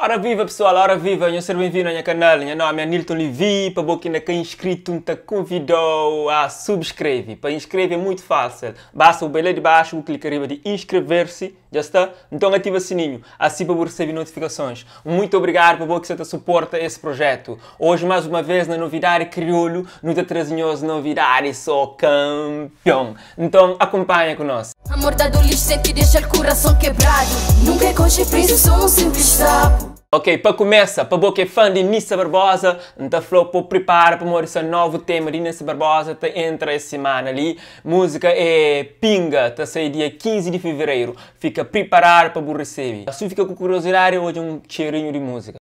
Ora viva pessoal, ora viva, nhos ser benvindo a nha canal, nha nome é Anilton Levy, pa bo ki ainda ka inscrito, N ta convidou a subscreve, pa inscreve é muito fácil, basta bu bai la di baxu, bu clica riba di inscrever-se, dja sta, nton ativa sininho, asi pa bu recebe notificações. Muito obrigado pa bo ki sa ta suporta es projeto. Hoje mais uma vez na Novidade Crioulo nu ta traze nhos novidade so campeon. Nton acompanha ku nos. Amor da adolescente deixa coração quebrado Nunca é conche preso, sou um simples sapo Ok, pa kumesa, pa bo ki é fã di Nissa Barbosa, N ta fla-u pa bu pripara pamodi sta novu tema di Nissa Barbosa ta entra es simana li. Múzika é Pinga, ta sai dia 15 di fevereiru. Fika priparadu pa bu resebe. Si bu fika ku kuriozidadi, odja un txerinhu di múzika.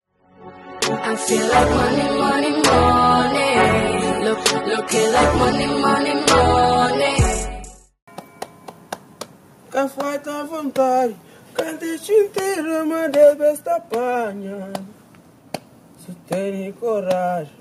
I feel like money, money, money Look, looking like money, money, money Ka falta vontade, canta este inteiro, mas deve estar panha. Se tem coragem,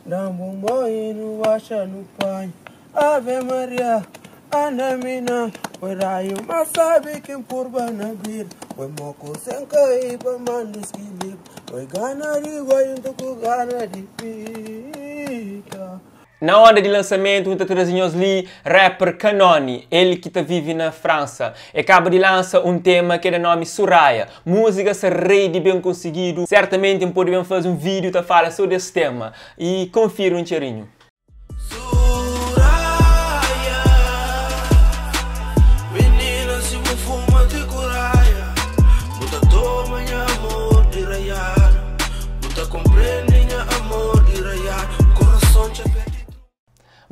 dá um bom e não acha no panho. Ave Maria, Ana Mina, oi raio, mas sabe quem por banabir. Oi moco sem cair pa mandos que lip. Oi gana de guai, um toco gana de pica. Na onda di lansamentu, nu ta traze nhos li rapper Kanony, el ki ta vive na Fransa. E kaba di lansa un tema ki é da nomi Suraya. Múzika sta rei di ben konsigidu, sertamenti N pode ben faze un vídiu ta fala so des tema. I konfiri un txerinhu. Suraya, menina, se bu fuma te curaia, bu ta toma nha amor de raiada, bu ta compreende nha amor de raiada, coração te pede.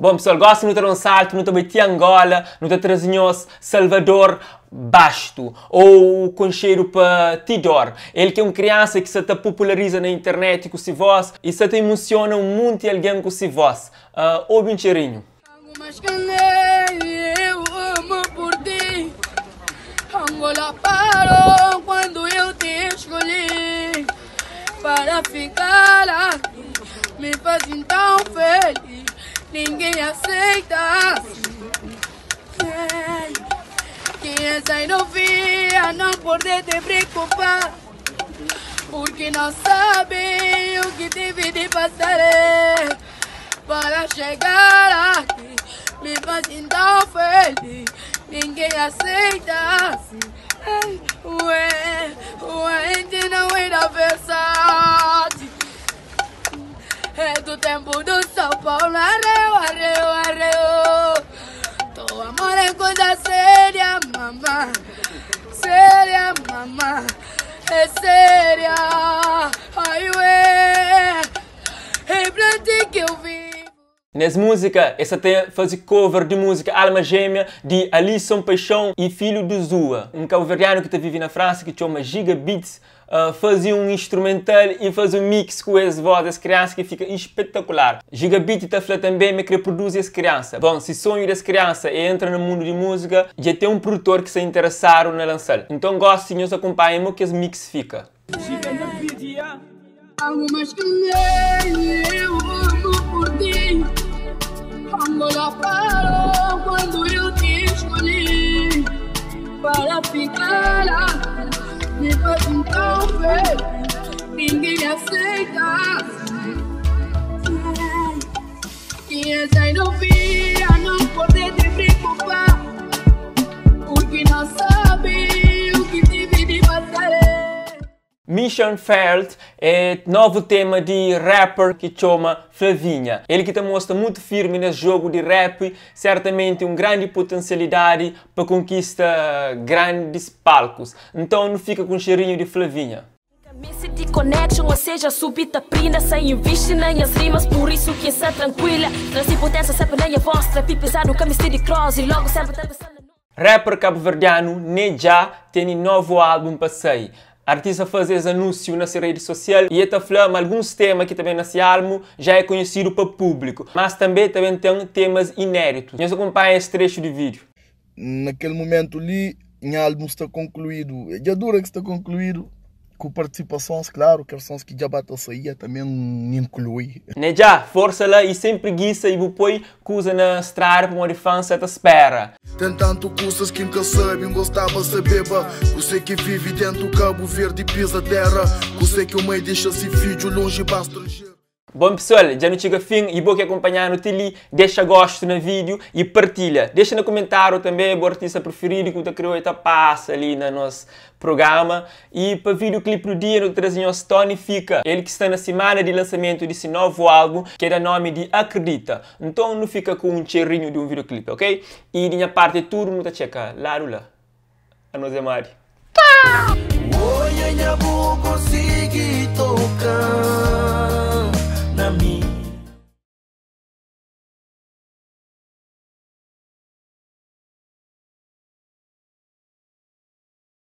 Bom pessoal, gosi nu ta da un saltu, nu ta bai ti Angola, nu ta traze nhos Salvador Basto, ou konxedu pa Tidor. El ki é un kriansa ki sa ta populariza na internet ku si voz i sa ta imusiona un munti algen ku si voz. Obi un txerinhu. Algumas que nem eu amo por ti Angola parou quando eu te escolhi Para ficar aqui me fazem tão feliz Ninguém aceita assim Quem essa novinha não pode te preocupar Porque não sabe o que tive de passar Para chegar aqui me fazem tão feliz Ninguém aceita assim Ei, ué, ué, gente não era versátil É do tempo do São Paulo, arreu, arreu, arreu Tô amor é coisa séria, mamá Séria, mamá É séria Ai, ué É pra ti que eu vivo Nes múzika es sa ta faze cover di múzika Alma Gêmea di Alisson Paixão y Filho do Zua, un kabuverdianu ki ta vive na Fransa ki txoma Giga Beats faze un instrumental y faze un mix ku es voz des kriansa ki fika espetakular. Giga Beat ta fla tanbe ma e kre produzi es kriansa. Bon, si sonhu des kriansa é entra na mundu di múzika, dja ten un produtor ki sta interesadu na lansa-l. Nton gosi nhos akunpanha mo ki es mix fika. Algumas que nem eu amo por ti Angola parou quando eu te escolhi Para ficar aqui me fazem tão feliz Ninguém aceita assim Quem essa novinha não pode te preocupar Porque não sabe o que tive de passar Mission Failed é novu tema di rapper ki txoma Flavinha. El ki ta mostra mutu firmi nes jogu di rap, sertamenti un grandi potensialidadi pa konkista grandis palkus. Nton nu fika ku un xerinhu di Flavinha. Mesti di connection, ou seja, subi ta prinda Sa invisti na nhas rimas, por isso ki N sa tranquila Trazi potência sempre na nha voz, trapi pesado ka mesti di cross E logo sempre ta pensando na Rapper kabuverdianu Nedjah tene novu álbum pa sai. Artista faze es anúnsiu na se redi sosial y e ta fla ma alguns tema ki ta ben na se álbum já é konhesidu pa públiku, mas tanbe ta ben ten temas inéditus. Nhos akunpanha es trexu di vídiu. Na kel momentu li, nha álbum sta konkluídu. Dja dura ki sta konkluídu, ku partisipasons, klaru, kel sons ki dja ba ta saía tanbe N inklui. Nedjah, forsa la y sen prigisa y bu poi kuza na strada pamodi fans sa ta spera. Tem tanto custas que nunca sabe, gostava sabeba. Você que vive dentro do Cabo Verde pisa terra. Você que o mãe deixa se filho longe para estrangeiro. Bom pessoal, já não chega fim e vou que acompanhar no tele, deixa gosto no vídeo e partilha. Deixa no comentário também o artista preferido que você criou e passa ali no nosso programa. E para videoclipe do dia, no trazemos o Tony Fika, ele que está na semana de lançamento desse novo álbum, que é da nome de Acredita. Então não fica com um cheirinho de um videoclipe, ok? E de minha parte é tudo, não tá checa. Lá, lá. A nós é Mari. Oi,